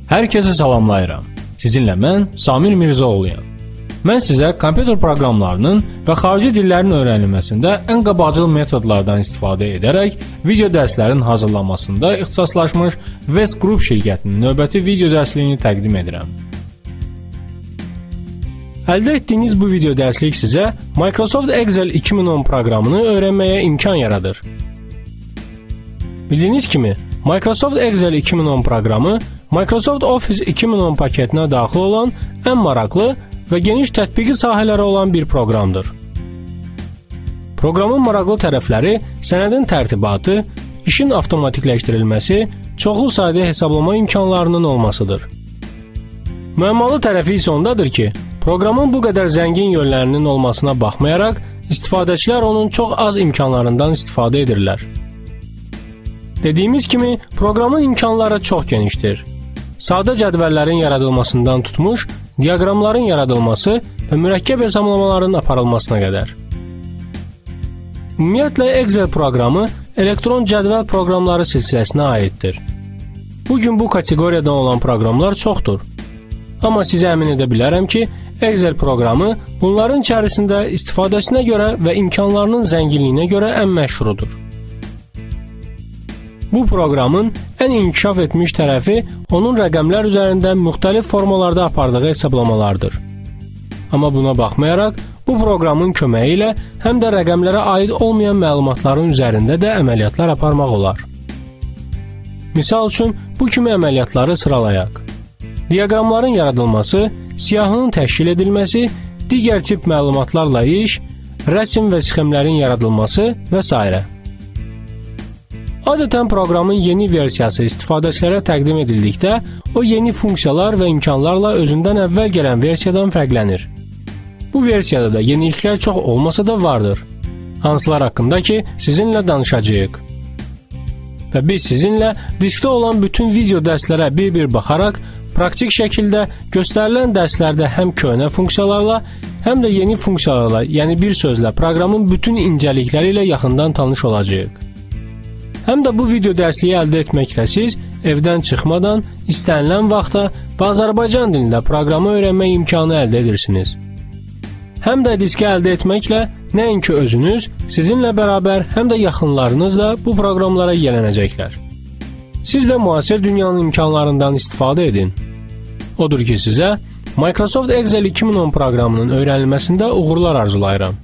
Hər kəsi salamlayıram. Sizinlə mən Samir Mirzaoğluyam. Mən sizə kompüter proqramlarının və xarici dillərin öyrənilməsində ən qabaqcıl metodlardan istifadə edərək video dərslərin hazırlanmasında ixtisaslaşmış West Group şirkətinin növbəti video dərsliyini təqdim edirəm. Əldə etdiyiniz bu video dərslik sizə Microsoft Excel 2010 proqramını öyrənməyə imkan yaradır. Bildiyiniz kimi, Microsoft Excel 2010 proqramı Microsoft Office 2010 paketinə daxil olan ən maraqlı və geniş tətbiqi sahələri olan bir proqramdır. Proqramın maraqlı tərəfləri sənədin tərtibatı, işin avtomatikləşdirilməsi, çoxlu sayda hesablama imkanlarının olmasıdır. Müəmmalı tərəfi isə ondadır ki, proqramın bu qədər zəngin yönlərinin olmasına baxmayaraq, istifadəçilər onun çox az imkanlarından istifadə edirlər. Dediyimiz kimi, proqramın imkanları çox genişdir. Sadə cədvəllərin yaradılmasından tutmuş, diaqramların yaradılması və mürəkkəb hesablamaların aparılmasına qədər. Ümumiyyətlə, Excel proqramı elektron cədvəl proqramları silsiləsinə aiddir. Bugün bu kateqoriyadan olan proqramlar çoxdur. Amma sizə əmin edə bilərəm ki, Excel proqramı bunların içərisində istifadəsinə görə və imkanlarının zənginliyinə görə ən məşhurudur. Bu proqramın ən inkişaf etmiş tərəfi onun rəqəmlər üzərində müxtəlif formalarda apardığı hesablamalardır. Amma buna baxmayaraq, bu proqramın köməyi ilə həm də rəqəmlərə aid olmayan məlumatların üzərində də əməliyyatlar aparmaq olar. Misal üçün, bu kimi əməliyyatları sıralayaq. Diaqramların yaradılması, siyahının təşkil edilməsi, digər tip məlumatlarla iş, rəsm və sxemlərin yaradılması və s. Adətən proqramın yeni versiyası istifadəçilərə təqdim edildikdə, o yeni funksiyalar və imkanlarla özündən əvvəl gələn versiyadan fərqlənir. Bu versiyada da yeniliklər çox olmasa da vardır. Hansılar haqqında ki, sizinlə danışacağıq. Və biz sizinlə diskdə olan bütün video dərslərə bir-bir baxaraq, praktik şəkildə göstərilən dərslərdə həm köhnə funksiyalarla, həm də yeni funksiyalarla, yəni bir sözlə proqramın bütün incəlikləri ilə yaxından tanış olacağıq. Həm də bu video dərsliyi əldə etməklə siz evdən çıxmadan istənilən vaxtda və Azərbaycan dilində proqramı öyrənmək imkanı əldə edirsiniz. Həm də diski əldə etməklə nəinki özünüz, sizinlə bərabər həm də yaxınlarınız da bu proqramlara yiyələnəcəklər. Siz də müasir dünyanın imkanlarından istifadə edin. Odur ki, sizə Microsoft Excel 2010 proqramının öyrənilməsində uğurlar arzulayıram.